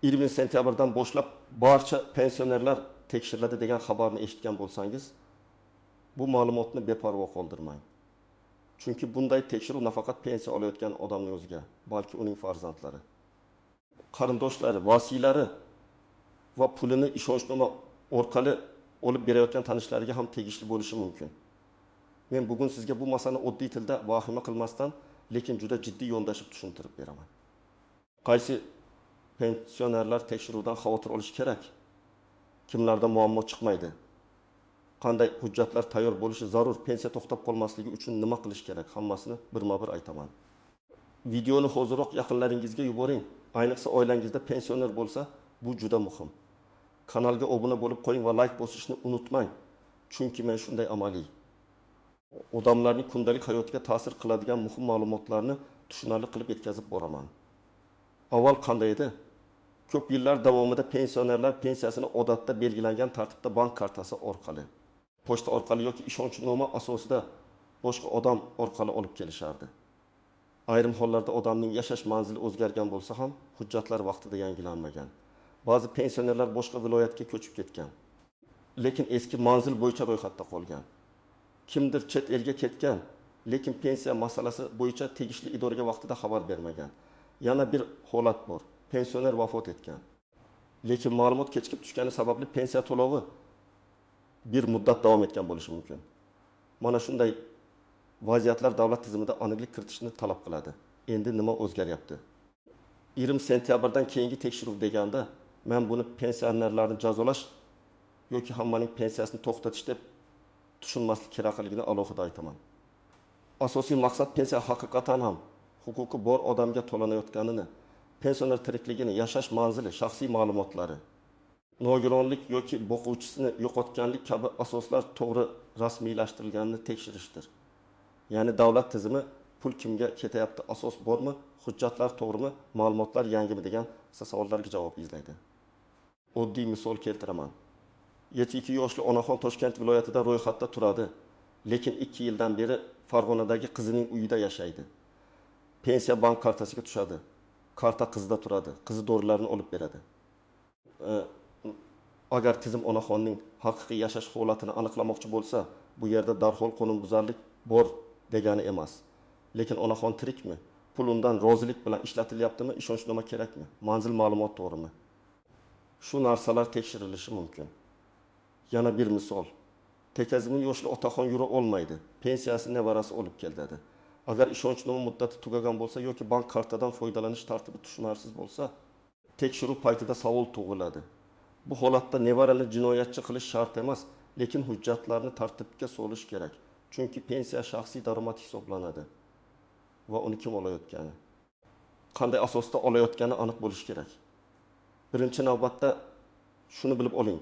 20 sentyabrdan boshlab barcha pensionerlar tekshiriladi degan xabarni eshitgan bo'lsangiz, bu ma'lumotni beparvo qoldirmang. Chunki bunday tekshiruv nafaqat pensiya olayotgan odamning o'ziga, balki uning farzandlari, qarindoshlari, vasiylari va pulini ishonchnoma orqali olib berayotgan tanishlariga ham tegishli bo'lishi mumkin. Men bugun sizga bu masalani oddiy tilda vahima qilmasdan, lekin juda jiddiy yondashib tushuntirib beraman. Qaysi pensionerlar tekshiruvdan xavotir olishi kerak? Kimlarda muammo chiqmaydi? Qanday hujjatlar tayyor bo'lishi zarur? Pensiya to'xtab qolmasligi uchun nima qilish kerak? Hammasini birma-bir aytaman. Videoni hoziroq yaqinlaringizga yuboring. Ayniqsa oilangizda pensioner bo'lsa, bu juda muhim. Kanalga obuna bo'lib qo'ying va like bosishni unutmang. Chunki men shunday amaliy, odamlarning kundalik hayotiga ta'sir qiladigan muhim ma'lumotlarni tushunarli qilib yetkazib boraman. Avval qanday edi? Ko'p yillar davomida pensionerlar pensiyasini odatda belgilangan tartibda bank kartasi orqali, pochta orqali yoki ishonchnoma asosida boshqa odam orqali olib kelishardi. Ayrim hollarda odamning yashash manzili o'zgargan bo'lsa ham, hujjatlar vaqtida yangilanmagan. Ba'zi pensionerlar boshqa viloyatga ko'chib ketgan, lekin eski manzil bo'yicha ro'yxatda qolgan. Kimdir chet elga ketgan, lekin pensiya masalasi bo'yicha tegishli idoraga vaqtida xabar bermagan. Yana bir holat bor. Pensioner vafot etgan. Lekin ma'lumot kechikib tushgani sababli pensiya to'lovi bir muddat davom etgan bo'lishi mumkin. Mana shunday vaziyatlar davlat tizimida aniqlik kiritishni talab qiladi. Endi nima o'zgaryapti? 20 sentyabrdan keyingi tekshiruv deganda men buni pensionerlarni jazolash yoki hammaning pensiyasini to'xtatish deb tushunmaslik kerakligini alohida aytaman. Asosiy maqsad pensiya haqiqatan ham huquqi bor odamga to'lanayotganini, pensioner tirikligini, yashash manzili, shaxsiy ma'lumotlari, nogironlik yoki boquvchisini yo'qotganlik kabi asoslar to'g'ri rasmiylashtirilganini tekshirishdir. Ya'ni davlat tizimi pul kimga ketayapti, asos bormi, hujjatlar to'g'rimi, ma'lumotlar yangimi degan savollarga javob izlaydi. Oddiy misol keltiraman. 72 yoshli onaxon Toshkent viloyatida ro'yxatda turadi, lekin 2 yildan beri Farg'onadagi qizining uyida yashaydi. Pensiya bank kartasiga tushadi. Karta qizida turadi, qizi dorilarni olib beradi. Agar tizim onaxonning haqiqiy yashash holatini aniqlamoqchi bo'lsa, bu yerda darhol qonunbuzarlik bor degani emas. Lekin onaxon tirikmi? Pul undan rozilik bilan ishlatilyaptimi? Ishonchnoma kerakmi? Manzil ma'lumot to'g'rimi? Shu narsalar tekshirilishi mumkin. Yana bir misol. Tekazimli yoshli otaxon yura olmaydi. Pensiyasini nevarasi olib keladi. Agar ishonchnoma muddati tugagan bo'lsa yoki bank kartadan foydalanish tartibi tushunarsiz bo'lsa, tekshiruv paytida savol tug'iladi. Bu holatda nevarani jinoyatchi qilish shart emas, lekin hujjatlarni tartibga solish kerak. Chunki pensiya shaxsiy daromad hisoblanadi va uni kim olayotgani, qanday asosda olayotgani aniq bo'lishi kerak. Birinchi navbatda shuni bilib oling.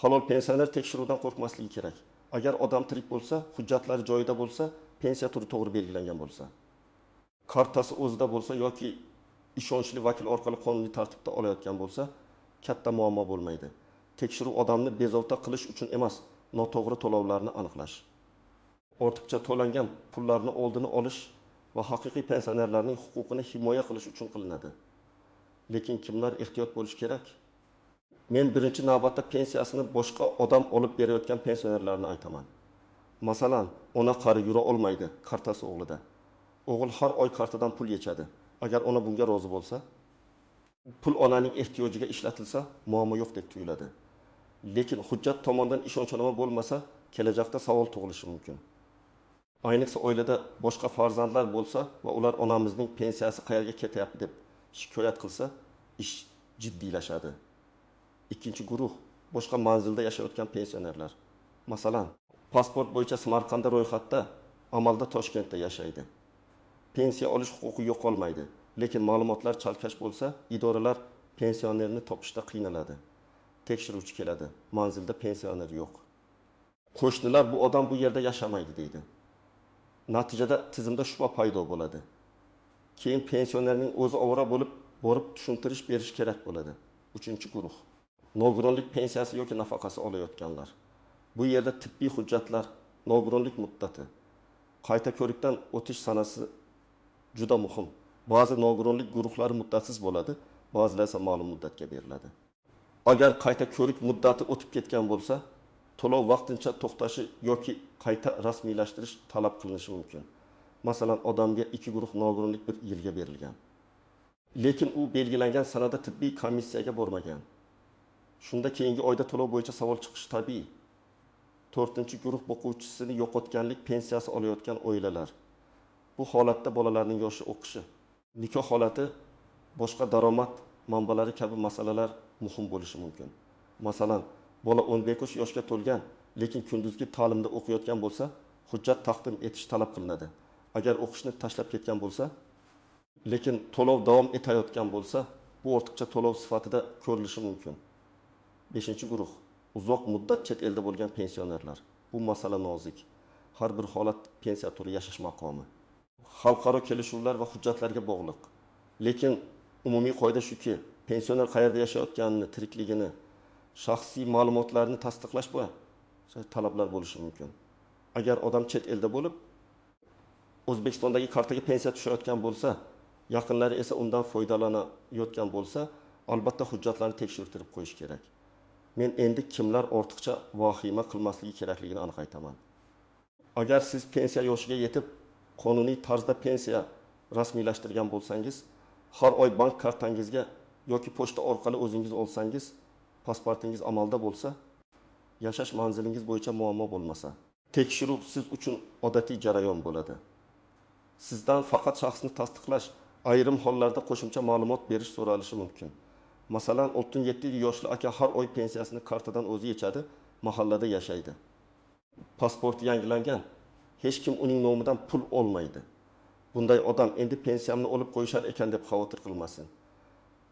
Halol pensioner tekshiruvdan qo'rqmasligi kerak. Agar odam tirik bo'lsa, hujjatlari joyida bo'lsa, pensiya turi to'g'ri belgilangan bo'lsa, kartasi o'zida bo'lsa yoki ishonchli vakil orqali qonuniy tartibda olayotgan bo'lsa, katta muammo bo'lmaydi. Tekshiruv odamni bezovta qilish uchun emas, noto'g'ri to'lovlarni aniqlash, ortiqcha to'langan pullarni oldini olish va haqiqiy pensionerlarning huquqini himoya qilish uchun qilinadi. Lekin kimlar ehtiyot bo'lish kerak? Men birinchi navbatda pensiyasini boshqa odam olib berayotgan pensionerlarni aytaman. Masalan, ona qari yura olmaydi, kartasi o'g'lida. O'g'il har oy kartadan pul yechadi. Agar ona bunga rozi bo'lsa, pul onaning ehtiyojiga ishlatilsa, muammo yo'qdek tuyuladi. Lekin hujjat tomonidan ishonchnoma bo'lmasa, kelajakda savol tug'ilishi mumkin. Ayniqsa oilada boshqa farzandlar bo'lsa va ular onamizning pensiyasi qayerga ketyapti deb shikoyat qilsa, ish jiddiylashadi. Ikkinchi guruh boshqa manzilda yashayotgan pensionerlar. Masalan, pasport bo'yicha Samarqandda ro'yxatda, amalda Toshkentda yashaydi. Pensiya olish huquqi yo'qolmaydi, lekin ma'lumotlar chalkash bo'lsa, idoralar pensionerni topishda qiynaladi. Tekshiruvchi keladi, manzilda pensioner yo'q. Qo'shnilar bu odam bu yerda yashamaydi deydi. Natijada tizimda shubha paydo bo'ladi. Keyin pensionerning o'zi ovora bo'lib, borib tushuntirish berish kerak bo'ladi. Uchinchi guruh nogironlik pensiyasi yoki nafaqasi olayotganlar. Bu yerda tibbiy hujjatlar, nogironlik muddati, qayta ko'rikdan o'tish sanasi juda muhim. Ba'zi nogironlik guruhlari muddatsiz bo'ladi, Ba'zilar esa ma'lum muddatga beriladi. Agar qayta ko'rik muddati o'tib ketgan bo'lsa, to'lov vaqtincha to'xtashi yoki qayta rasmiylashtirish talab qilinishi mumkin. Masalan, odamga 2 guruh nogironlik 1 yilga berilgan. Lekin u belgilangan sanada tibbiy komissiyaga bormagan. Shunda keyingi oyda to'lov bo'yicha savol chiqishi tabiiy. 4-guruh boquvchisini yo'qotganlik pensiyasi olayotgan oilalar. Bu holatda bolalarning yoshi, o'qishi, nikoh holati, boshqa daromad manbalari kabi masalalar muhim bo'lishi mumkin. Masalan, bola 15 yoshga to'lgan, lekin kunduzgi ta'limda o'qiyotgan bo'lsa, hujjat taqdim etish talab qilinadi. Agar o'qishni tashlab ketgan bo'lsa, lekin to'lov davom etayotgan bo'lsa, bu ortiqcha to'lov sifatida ko'rilishi mumkin. 5-guruh uzoq muddat chet elda bo'lgan pensionerlar. Bu masala nozik. Har bir holat pensiya turi, yashash maqomi, xalqaro kelishuvlar va hujjatlarga bog'liq. Lekin umumiy qoida shuki, pensioner qayerda yashayotganini, tirikligini, shaxsiy ma'lumotlarni tasdiqlash bo'yicha talablar bo'lishi mumkin. Agar odam chet elda bo'lib, O'zbekistondagi kartaga pensiya tushayotgan bo'lsa, yaqinlari esa undan foydalanayotgan bo'lsa, albatta hujjatlarni tekshirtirib qo'yish kerak. Men endi kimlar ortiqcha vahima qilmasligi kerakligini aniq aytaman. Agar siz pensiya yoshiga yetib, qonuniy tarzda pensiya rasmiylashtirgan bo'lsangiz, har oy bank kartangizga yoki pochta orqali o'zingiz olsangiz, pasportingiz amalda bo'lsa, yashash manzilingiz bo'yicha muammo bo'lmasa, tekshiruv siz uchun odatiy jarayon bo'ladi. Sizdan faqat shaxsni tasdiqlash, ayrim hollarda qo'shimcha ma'lumot berish so'ralishi mumkin. Masalan, 67 yoshli aka har oy pensiyasini kartadan o'zi yechadi, mahallada yashaydi. Pasporti yangilangan, hech kim uning nomidan pul olmaydi. Bunday odam endi pensiyamni olib qo'yishar ekan deb xavotir qilmasin.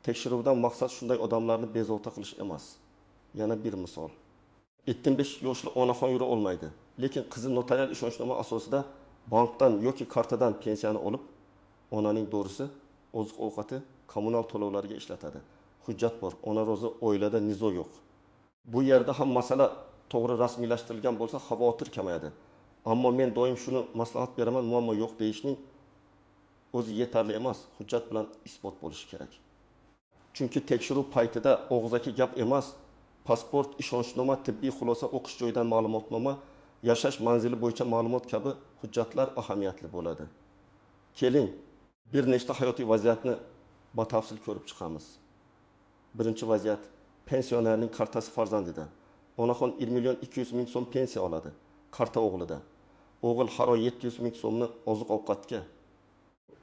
Tekshiruvdan maqsad shunday odamlarni bezovta qilish emas. Yana bir misol. 75 yoshli onaxon yura olmaydi, lekin qizi notarial ishonchnoma asosida bankdan yoki kartadan pensiyani olib, onaning dorisi, oziq-ovqati, kommunal to'lovlarga ishlatadi. Hujjat bor, ona rozi, oilada nizo yo'q. Bu yerda ham masala to'g'ri rasmiylashtirilgan bo'lsa, xavotir kamayadi. Ammo men doim shuni maslahat beraman, muammo yo'q deyishning o'zi yetarli emas, hujjat bilan isbot bo'lishi kerak. Chunki tekshiruv paytida og'zaki gap emas, pasport, ishonchnoma, tibbiy xulosa, o'qish joyidan ma'lumotnoma, yashash manzili bo'yicha ma'lumot kabi hujjatlar ahamiyatli bo'ladi. Keling, bir nechta hayotiy vaziyatni batafsil ko'rib chiqamiz. Birinchi vaziyat, pensionerning kartasi farzandida. Onaxon 1 200 000 so'm pensiya oladi, karta o'g'lida. O'g'il har oy 700 000 so'mni oziq-ovqatga,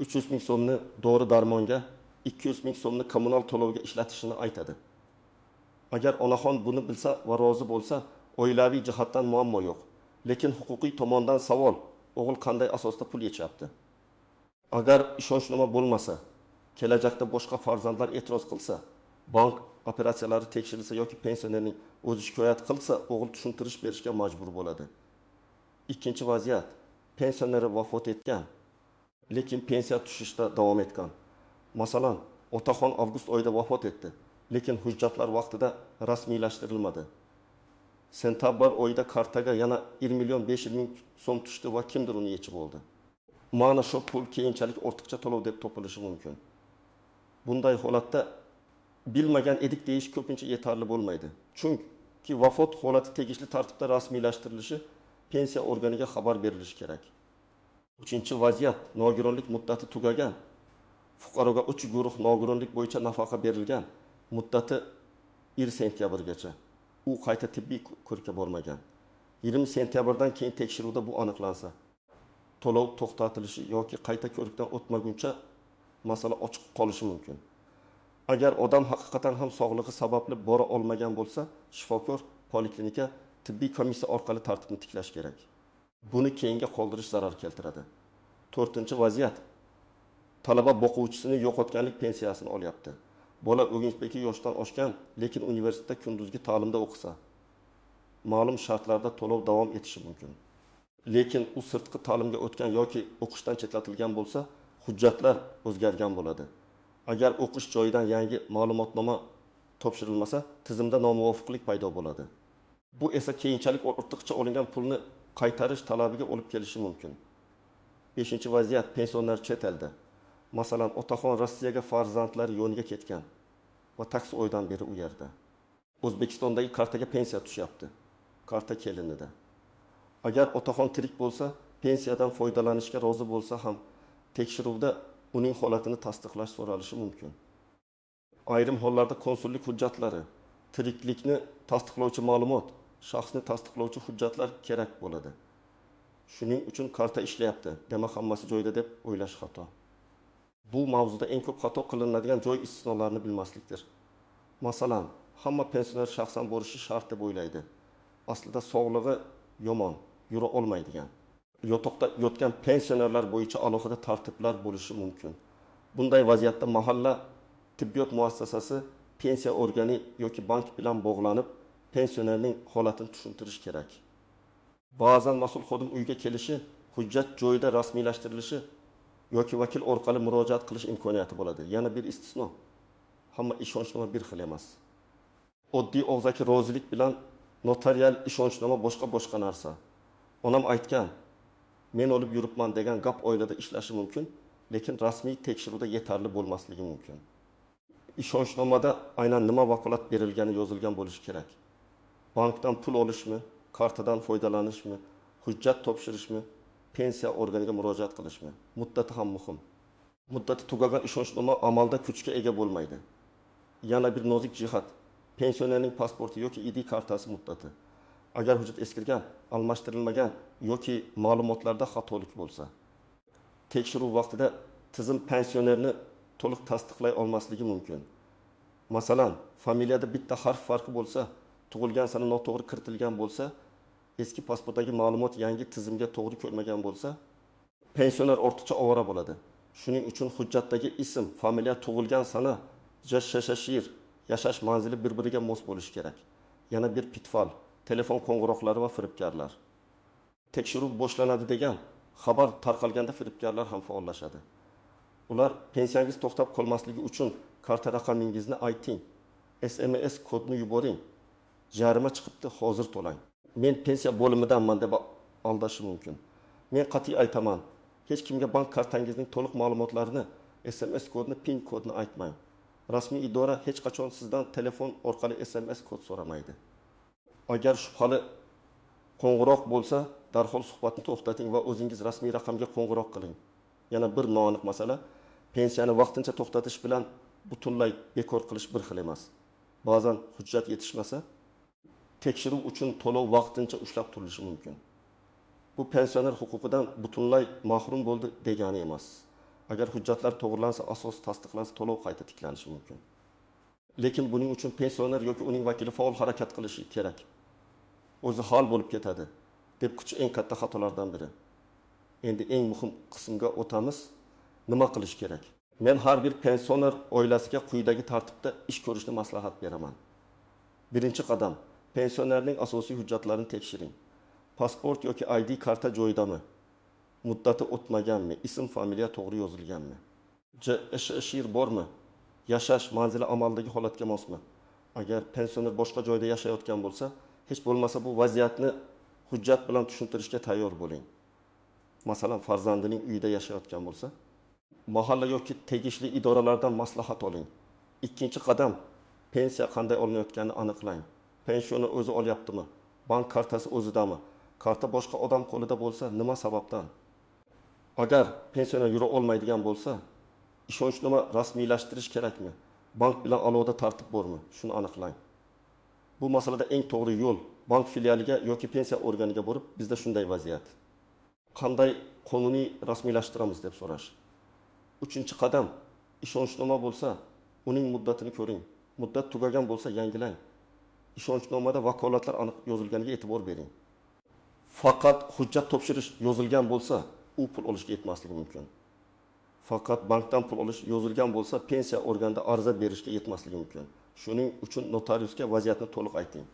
300 000 so'mni dori-darmonga, 200 000 so'mni kommunal to'lovga ishlatishini aytadi. Agar onaxon buni bilsa va rozi bo'lsa, oilaviy jihatdan muammo yo'q. Lekin huquqiy tomondan savol, o'g'il qanday asosda pul yechyapti? Agar ishonchnoma bo'lmasa, kelajakda boshqa farzandlar e'tiroz qilsa, bank operatsiyalari tekshirilsa yoki pensionerning o'zi shikoyat qilsa, o'g'il tushuntirish berishga majbur bo'ladi. Ikkinchi vaziyat, pensioner vafot etgan, lekin pensiya tushishda davom etgan. Masalan, otaxon avgust oyida vafot etdi, lekin hujjatlar vaqtida rasmiylashtirilmadi. Sentabr oyida kartaga yana 1 500 000 so'm tushdi va kimdir uni yechib oldi. Mana shu pul keyinchalik ortiqcha to'lov deb topilishi mumkin. Bunday holatda bilmagan edik deyish ko'pincha yetarli bo'lmaydi. Chunki vafot holati tegishli tartibda rasmiylashtirilishi, pensiya organiga xabar berilishi kerak. Uchinchi vaziyat, nogironlik muddati tugagan. Fuqaroga 3 guruh nogironlik bo'yicha nafaqa berilgan, muddati 1 sentyabrgacha. U qayta tibbiy ko'rikka bormagan. 20 sentyabrdan keyin tekshiruvda bu aniqlansa, to'lov to'xtatilishi yoki qayta ko'rikdan o'tmaguncha masala ochiq qolishi mumkin. Agar odam haqiqatan ham sog'lig'i sababli bora olmagan bo'lsa, shifokor, poliklinika, tibbiy komissiya orqali tartibni tiklash kerak. Buni keyinga qoldirish zarar keltiradi. To'rtinchi vaziyat, talaba boquvchisini yo'qotganlik pensiyasini olyapti. Bola 12 yoshdan oshgan, lekin universitetda kunduzgi ta'limda o'qisa, ma'lum shartlarda to'lov davom etishi mumkin. Lekin u sirtqi ta'limga o'tgan yoki o'qishdan chetlatilgan bo'lsa, hujjatlar o'zgargan bo'ladi. Agar o'qish joyidan yangi ma'lumotnoma topshirilmasa, tizimda nomuvofiqlik paydo bo'ladi. Bu esa keyinchalik ortiqcha olingan pulni qaytarish talabiga olib kelishi mumkin. 5-vaziyat, pensioner chet elda. Masalan, otaxon Rossiyaga farzandlari yoniga ketgan. va takso oydan beri u yerda. O'zbekistondagi kartaga pensiya tushyapti. Karta kelinida. Agar otaxon tirik bo'lsa, pensiyadan foydalanishga rozi bo'lsa ham tekshiruvda uning holatini tasdiqlash so'ralishi mumkin. Ayrim hollarda konsullik hujjatlari, tiriklikni tasdiqlovchi ma'lumot, shaxsni tasdiqlovchi hujjatlar kerak bo'ladi. Shuning uchun karta ishlayapti, demak hammasi joyida deb o'ylash xato. Bu mavzuda eng ko'p xato qilinadigan joy istisnolarni bilmaslikdir. Masalan, hamma pensioner shaxsan borishi shart deb o'ylaydi. Aslida sog'lig'i yomon, yura olmaydigan, yotoqda yotgan pensionerlar bo'yicha alohida tartiblar bo'lishi mumkin. Bunday vaziyatda mahalla tibbiyot muassasasi, pensiya organi yoki bank bilan bog'lanib, pensionerning holatini tushuntirish kerak. Ba'zan mas'ul xodim uyga kelishi, hujjat joyida rasmiylashtirilishi yoki vakil orqali murojaat qilish imkoniyati bo'ladi. Yana bir istisno. Hamma ishonchnoma bir xil emas. Oddiy og'zaki rozilik bilan notarial ishonchnoma boshqa narsa. Onam aytgan, men olib yuribman degan gap oilada ishlashi mumkin, lekin rasmiy tekshiruvda yetarli bo'lmasligi mumkin. Ishonchnomada aynan nima vakolat berilgani yozilgan bo'lishi kerak. Bankdan pul olishmi, kartadan foydalanishmi, hujjat topshirishmi, pensiya organiga murojaat qilishmi? Muddati ham muhim. Muddati tugagan ishonchnoma amalda kuchga ega bo'lmaydi. Yana bir nozik jihat, pensionerning pasporti yoki ID kartasi muddati. Agar hujjat eskirgan, almashtirilmagan yoki ma'lumotlarda xatolik bo'lsa, tekshiruv vaqtida tizim pensionerni to'liq tasdiqlay olmasligi mumkin. Masalan, familiyada bitta harf farqi bo'lsa, tug'ilgan sana noto'g'ri kiritilgan bo'lsa, eski pasportdagi ma'lumot yangi tizimga to'g'ri kelmagan bo'lsa, pensioner ortiqcha ovora bo'ladi. Shuning uchun hujjatdagi ism, familiya, tug'ilgan sana, JShShir, yashash manzili bir-biriga mos bo'lishi kerak. Yana bir pitfal, telefon qo'ng'iroqlari va firibgarlar. Tekshiruv boshlanadi degan xabar tarqalganda firibgarlar ham faollashadi. Ular pensiyangiz to'xtab qolmasligi uchun karta raqamingizni ayting, SMS kodni yuboring, jarima chiqibdi, hozir to'lang. Men pensiya bo'limidanman deb aldashi mumkin. Men qat'iy aytaman, hech kimga bank kartangizning to'liq ma'lumotlarini, SMS kodni, PIN kodni aytmang. Rasmiy idora hech qachon sizdan telefon orqali SMS kod so'ramaydi. Agar shubhali qo'ng'iroq bo'lsa, darhol suhbatni to'xtating va o'zingiz rasmiy raqamga qo'ng'iroq qiling. Yana bir noaniq masala, pensiyani vaqtincha to'xtatish bilan butunlay bekor qilish bir xil emas. Ba'zan hujjat yetishmasa, tekshiruv uchun to'lov vaqtincha ushlab turilishi mumkin. Bu pensioner huquqidan butunlay mahrum bo'ldi degani emas. Agar hujjatlar to'g'rilansa, asos tasdiqlansa, to'lov qayta tiklanishi mumkin. Lekin buning uchun pensioner yoki uning vakili faol harakat qilishi kerak. O'zi hal bo'lib ketadi deb kutish eng katta xatolardan biri. Endi eng muhim qismga o'tamiz. Nima qilish kerak? Men har bir pensioner oilasiga quyidagi tartibda ish ko'rishni maslahat beraman. Birinchi qadam, pensionerning asosiy hujjatlarini tekshiring. Pasport yoki ID karta joyidami? Muddati o'tmaganmi? Ism, familiya to'g'ri yozilganmi? JShShir bormi? Yashash manzili amaldagi holatga mosmi? Agar pensioner boshqa joyda yashayotgan bo'lsa, hech bo'lmasa bu vaziyatni hujjat bilan tushuntirishga tayyor bo'ling. Masalan, farzandining uyida yashayotgan bo'lsa, mahalla yoki tegishli idoralardan maslahat oling. Ikkinchi qadam, pensiya qanday olinayotganini aniqlang. Pensiyoni o'zi olyaptimi? Bank kartasi o'zidami? Karta boshqa odam qo'lida bo'lsa, nima sababdan? Agar pensioner yura olmaydigan bo'lsa, ishonchnoma rasmiylashtirish kerakmi? Bank bilan aloqada tartib bormi? Shuni aniqlang. Bu masalada eng to'g'ri yo'l bank filialiga yoki pensiya organiga borib, bizda shunday vaziyat. Qanday qonuniy rasmiylashtiramiz deb so'rash. Uchinchi qadam, ishonchnoma bo'lsa, uning muddatini ko'ring. Muddat tugagan bo'lsa, yangilang. Ishonchnomada vakolatlar aniq yozilganiga e'tibor bering. Faqat hujjat topshirish yozilgan bo'lsa, u pul olishga yetmasligi mumkin. Faqat bankdan pul olish yozilgan bo'lsa, pensiya organida ariza berishga yetmasligi mumkin. Shuning uchun notariusga vaziyatni to'liq ayting.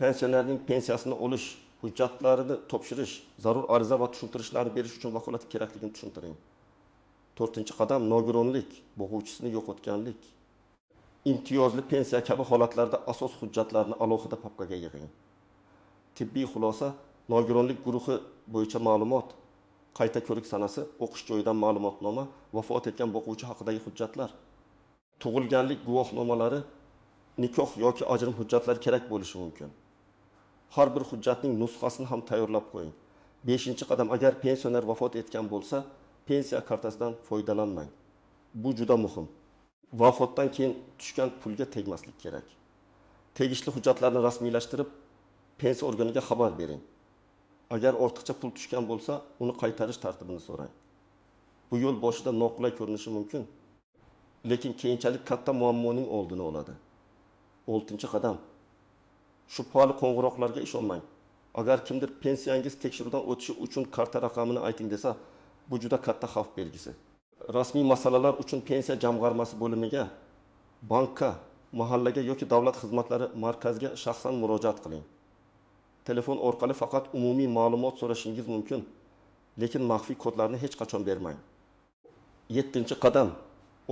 Pensionerning pensiyasini olish, hujjatlarini topshirish, zarur ariza va tushuntirishlarni berish uchun vakolati kerakligini tushuntiring. To'rtinchi qadam, nogironlik, bo'g'uvchisini yo'qotganlik, imtiyozli pensiya kabi holatlarda asos hujjatlarni alohida papkaga yig'ing. Tibbiy xulosa, nogironlik guruhi bo'yicha ma'lumot, qayta ko'rik sanasi, o'qish joyidan ma'lumotnoma, vafot etgan boquvchi haqidagi hujjatlar. Tug'ilganlik guvohnomalari, nikoh yoki ajrim hujjatlari kerak bo'lishi mumkin. Har bir hujjatning nusxasini ham tayyorlab qo'ying. Beshinchi qadam: agar pensioner vafot etgan bo'lsa, pensiya kartasidan foydalanmang. Bu juda muhim. Vafotdan keyin tushgan pulga tegmaslik kerak. Tegishli hujjatlarni rasmiylashtirib, pensiya organiga xabar bering. Agar ortiqcha pul tushgan bo'lsa, uni qaytarish tartibini so'rang. Bu yo'l boshida noqulay ko'rinishi mumkin, lekin keyinchalik katta muammoning oldini oladi. Oltinchi qadam: shubhali qo'ng'iroqlarga ishonmang. Agar kimdir pensiyangiz tekshiruvdan o'tishi uchun karta raqamini ayting desa, bu juda katta xavf belgisi. Rasmiy masalalar uchun pensiya jamg'armasi bo'limiga, bankka, mahallaga yoki davlat xizmatlari markaziga shaxsan murojaat qiling. Telefon orqali faqat umumiy ma'lumot so'rashingiz mumkin, lekin maxfiy kodlarni hech qachon bermang. Yettinchi qadam: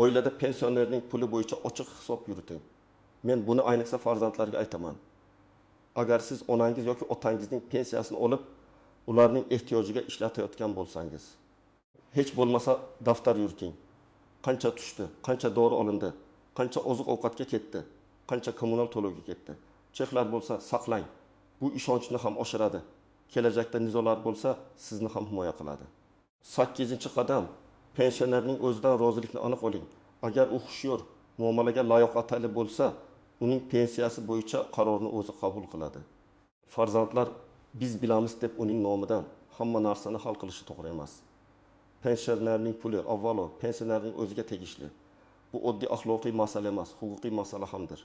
oilada pensionerning puli bo'yicha ochiq hisob yuriting. Men buni ayniqsa farzandlarga aytaman. Agar siz onangiz yoki otangizning pensiyasini olib, ularning ehtiyojiga ishlatayotgan bo'lsangiz, hech bo'lmasa daftar yuriting. Qancha tushdi, qancha dori olindi, qancha oziq-ovqatga ketdi, qancha kommunal to'lovga ketdi. Cheklar bo'lsa saqlang. Bu ishonchni ham oshiradi. Kelajakda nizolar bo'lsa, sizni ham himoya qiladi. Sakkizinchi qadam: pensionerning o'zidan rozilikni aniq oling. Agar u hushyor, muomalaga layoqatli bo'lsa, uning pensiyasi bo'yicha qarorni o'zi qabul qiladi. Farzandlar biz bilamiz deb uning nomidan hamma narsani hal qilishi to'g'ri emas. Pensionerning puli avvalo pensionerning o'ziga tegishli. Bu oddiy axloqiy masala emas, huquqiy masala hamdir.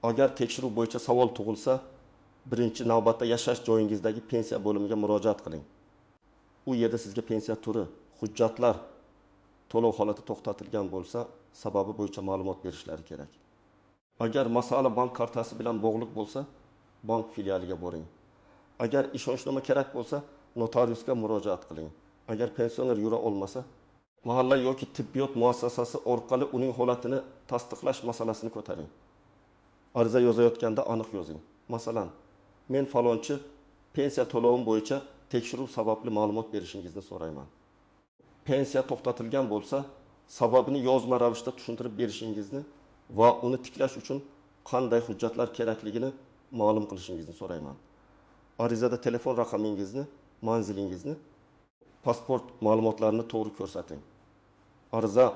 Agar tekshiruv bo'yicha savol tug'ilsa, birinchi navbatda yashash joyingizdagi pensiya bo'limiga murojaat qiling. U yerda sizga pensiya turi, hujjatlar, to'lov holati to'xtatilgan bo'lsa, sababi bo'yicha ma'lumot berishlari kerak. Agar masala bank kartasi bilan bog'liq bo'lsa, bank filialiga boring. Agar ishonchnoma kerak bo'lsa, notariusga murojaat qiling. Agar pensioner yura olmasa, mahalla yoki tibbiyot muassasasi orqali uning holatini tasdiqlash masalasini ko'taring. Ariza yozayotganda aniq yozing. Masalan, men falonchi pensiya to'lovim bo'yicha tekshiruv sababli ma'lumot berishingizni so'rayman. Pensiya to'xtatilgan bo'lsa, sababini yozma ravishda tushuntirib berishingizni va uni tiklash uchun qanday hujjatlar kerakligini ma'lum qilishingizni so'rayman. Arizada telefon raqamingizni, manzilingizni, pasport ma'lumotlarini to'g'ri ko'rsating. Ariza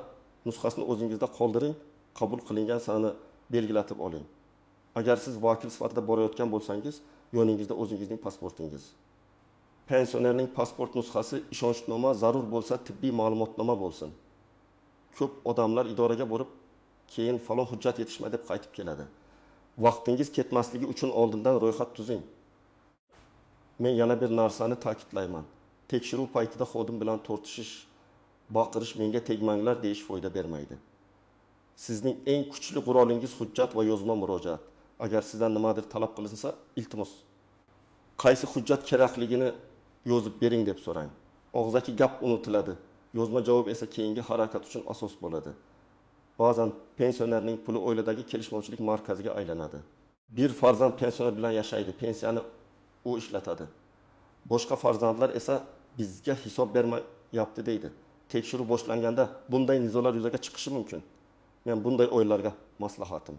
nusxasini o'zingizda qoldiring, qabul qilingan sanani belgilatib oling. Agar siz vakil sifatida borayotgan bo'lsangiz, yoningizda o'zingizning pasportingiz. Pensionerning pasport nusxasi, ishonchnoma, zarur bo'lsa tibbiy ma'lumotnoma bo'lsin. Ko'p odamlar idoraga borib, keyin falon hujjat yetishmadi deb qaytib keladi. Vaqtingiz ketmasligi uchun oldindan ro'yxat tuzing. Men yana bir narsani ta'kidlayman. Tekshiruv paytida xodim bilan tortishish, baqirish, menga tegmanglar deyish foyda bermaydi. Sizning eng kuchli qurolingiz hujjat va yozma murojaat. Agar sizdan nimadir talab qilinsa, iltimos, qaysi hujjat kerakligini yozib bering deb so'rang. Og'zaki gap unutiladi. Yozma javob esa keyingi harakat uchun asos bo'ladi. Ba'zan pensionerning puli oiladagi kelishmovchilik markaziga aylanadi. Bir farzand pensioner bilan yashaydi, pensiyani u ishlatadi. Boshqa farzandlar esa bizga hisob bermayapti deydi. Tekshiruv boshlanganda bunday nizolar yuzaga chiqishi mumkin. Men bunday oilalarga maslahatim: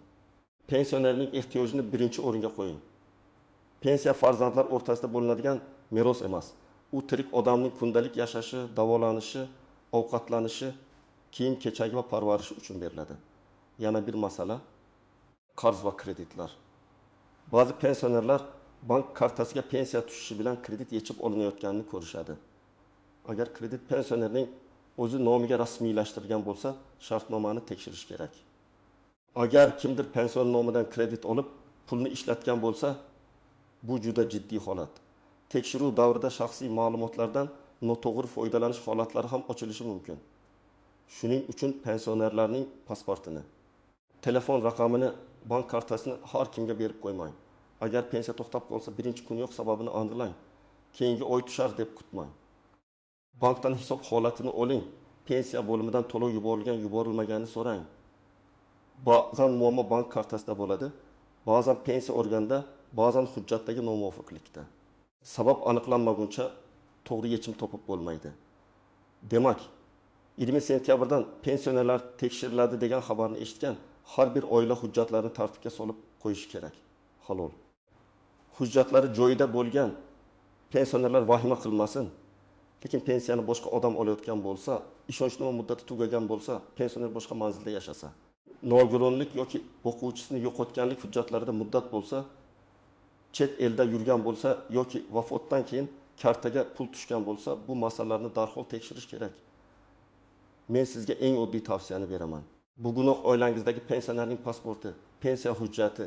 pensionerning ehtiyojini birinchi o'ringa qo'ying. Pensiya farzandlar o'rtasida bo'linadigan meros emas. U tirik odamning kundalik yashashi, davolanishi, ovqatlanishi, kiyim-kechagi va parvarishi uchun beriladi. Yana bir masala qarz va kreditlar. Ba'zi pensionerlar bank kartasiga pensiya tushishi bilan kredit yechib olinayotganini ko'rishadi. Agar kredit pensionerning o'zi nomiga rasmiylashtirilgan bo'lsa, shartnomani tekshirish kerak. Agar kimdir pensioner nomidan kredit olib, pulni ishlatgan bo'lsa, bu juda jiddiy holat. Tekshiruv davrida shaxsiy ma'lumotlardan noto'g'ri foydalanish holatlari ham ochilishi mumkin. Shuning uchun pensionerlarning pasportini, telefon raqamini, bank kartasini har kimga berib qo'ymang. Agar pensiya to'xtab qolsa, birinchi kun yo'q sababini aniqlang. Keyingi oy tushar deb kutmang. Bankdan hisob holatini oling. Pensiya bo'limidan to'lov yuborilgan, yuborilmaganini so'rang. Ba'zan muammo bank kartasida bo'ladi, ba'zan pensiya organida, ba'zan hujjatdagi nomuvofiqlikda. Sabab aniqlanmaguncha to'g'ri yechim topib bo'lmaydi. Demak, 20 sentyabrdan pensionerlar tekshiriladi degan xabarni eshitgan har bir oila hujjatlarini tartibga solib qo'yishi kerak. Halol. Hujjatlari joyida bo'lgan pensionerlar vahima qilmasin. Lekin pensiyani boshqa odam olayotgan bo'lsa, ishonchnoma muddati tugagan bo'lsa, pensioner boshqa manzilda yashasa, nogironlik yoki o'quvchisini yo'qotganlik hujjatlarida muddat bo'lsa, chet elda yurgan bo'lsa yoki vafotdan keyin kartaga pul tushgan bo'lsa, bu masalalarni darhol tekshirish kerak. Men sizga eng oddiy tavsiyani beraman. Bugunoq oilangizdagi pensionerning pasporti, pensiya hujjati,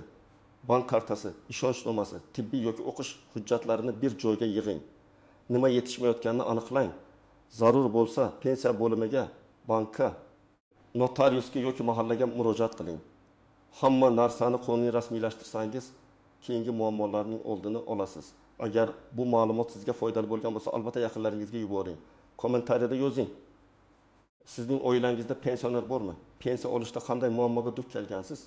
bank kartasi, ishonchnomasi, tibbiy yoki o'qish hujjatlarini bir joyga yig'ing. Nima yetishmayotganini aniqlang. Zarur bo'lsa, pensiya bo'limiga, bankka, notariusga yoki mahallaga murojaat qiling. Hamma narsani qonuniy rasmiylashtirsangiz, keyingi muammolarning oldini olasiz. Agar bu ma'lumot sizga foydali bo'lgan bo'lsa, albatta yaqinlaringizga yuboring. Kommentariyada yozing. Sizning oilangizda pensioner bormi? Pensiya olishda qanday muammoga duch kelgansiz?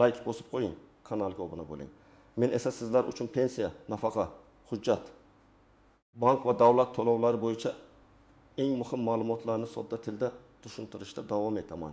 Like bosib qo'ying, kanalga obuna bo'ling. Men esa sizlar uchun pensiya, nafaqa, hujjat, bank va davlat to'lovlari bo'yicha eng muhim ma'lumotlarni sodda tilda tushuntirishda davom etaman.